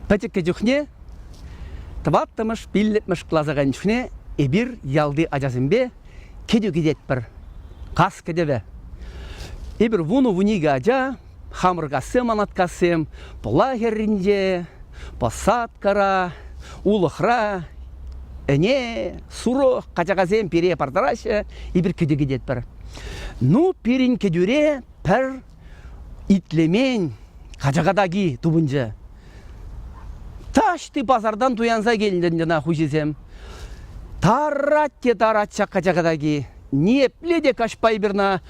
Пӗчӗккӗ чухне тӑваттӑмӗш, пиллӗкмӗш класа кайнӑ чухне эпир ялти ачасемпе кӗтӳ кӗтетпӗр. Кас кӗтӗвӗ. Эпир вунӑ-вуникӗ ача, хамӑр кассем, анаткассем, Пӑла хӗрринче, посадкӑра, улӑхра, ӗне, сурӑх, качакасем пире партараҫҫӗ, эпир кӗтӳ кӗтетпӗр. Ну, пирӗн кӗтӳре пӗр итлемен качака таки тупӑнчӗ. Таҫти пасартан туянса килнӗ ӑна хуҫисем. Тарать те тарать ҫак качака таки. Ниепле те каҫпа эпир ӑна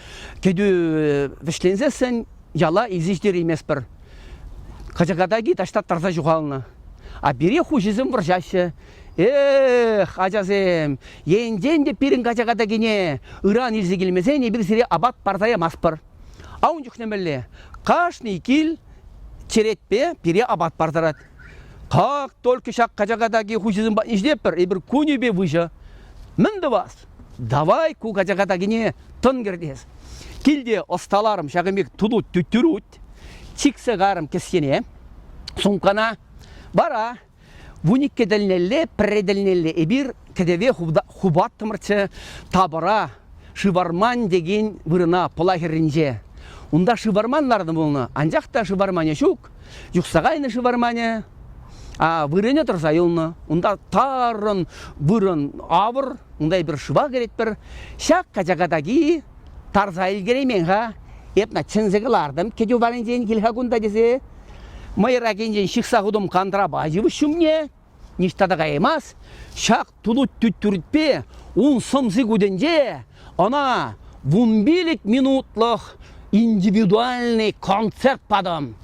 кӗтӳ вӗҫленсессӗн яла илсе ҫитерейместпӗр. Качака таки таҫта тарса ҫухалнӑ. А пире хуҫисем вӑрҫаҫҫӗ. Эх, ачасем, енчен те пирӗн качака такине ыран илсе килмесен эпир сире апат парса ямастпӑр. А ун чухне мӗнле? Кашни кил черетпе пире апат партарать. Как только ҫак качака таки хуҫисем патне ҫитетпӗр, эпир кунӗпе выҫӑ. Мӗн тӑвас? Давай ку качака такине тӑн кӗртес. Килте ӑсталарӑм ҫакӑн пек тутут тӳттӳрут, чиксе карӑм кӗсьене, сумкана. Вара 12 тӗлнелле, пӗрре тӗлнелле эпир кӗтӗве хупаттӑмӑрччӗ тапӑра Шыварман текен вырӑна Пӑла хӗрринче. Унта шыварман ларнӑ пулнӑ, анчах та шыварманӗ ҫук. Юхса кайнӑ шыварманӗ, а вырӑнӗ тӑрса юлнӑ. Унта тарӑн вырӑн авӑр, унта эпир шыва кӗретпӗр. Ҫак качака таки тарса ӗлкӗреймен-ха. Эп на чӗнсе кӑлартӑм кӗтӳ варринчен кил-ха кунта тесе. Мӑйракинчен ҫыхса хутӑм кантрапа йывӑҫ ҫумне. Ниҫта та каяймасть. Ҫак тулут тӳттӳртпе ун сӑмси кутӗнче ӑна вунпилӗк минутлӑх индивидуальный концерт патӑм.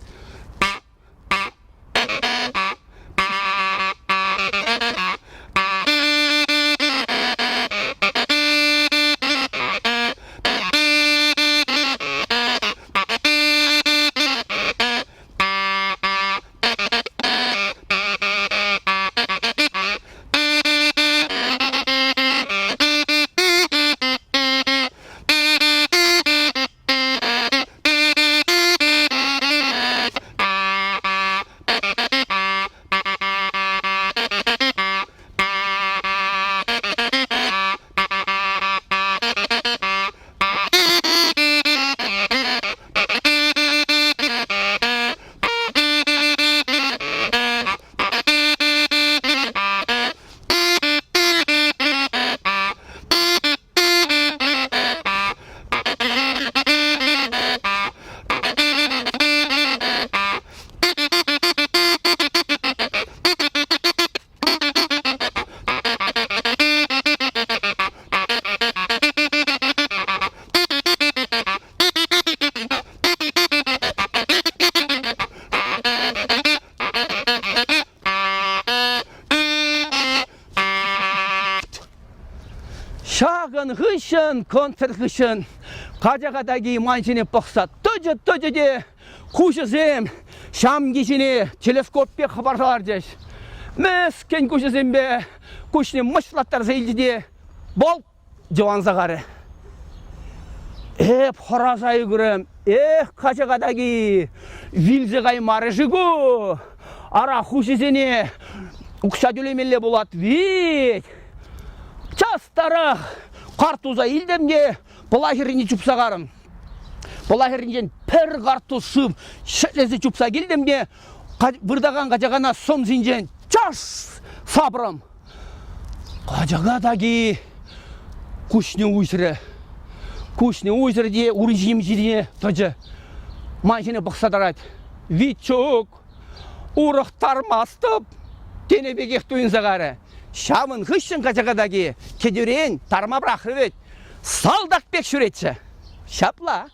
Ҫакӑн хыҫҫӑн, концерт хыҫҫӑн качака таки ман ҫине пӑхса тӑчӗ-тӑчӗ те куҫӗсем ҫамки ҫине телескоп пек хӑпарса ларчӗҫ. Мӗскӗн куҫӗсемпе куҫне мӑчлаттарса илчӗ те болт йӑванса карӗ. Эп хӑраса ӳкрӗм. Эх, качака таки, вилсе каймарӗ-ши ку? Ара, хуҫисене укҫа тӳлемелле пулать вит. Частарах карт туса илтӗм те Пӑла хӗррине чупса карӑм. Пӑла хӗрринчен пӗр карттус шыв ҫӗклесе чупса килтӗм те выртакан качакана сӑмсинчен чаш сапрӑм. Качака таки куҫне уҫрӗ. Куҫне уҫрӗ те ури ҫине тӑчӗ. Ман ҫине пӑхса тӑрать. Витюк, урӑх тармастӑп, тенӗ пекех туйӑнса карӗ. Ҫавӑн хыҫҫӑн качака таки кӗтӳрен тарма пӑрахрӗ вӗт. Салтак пек ҫӳретчӗ. Ҫапла.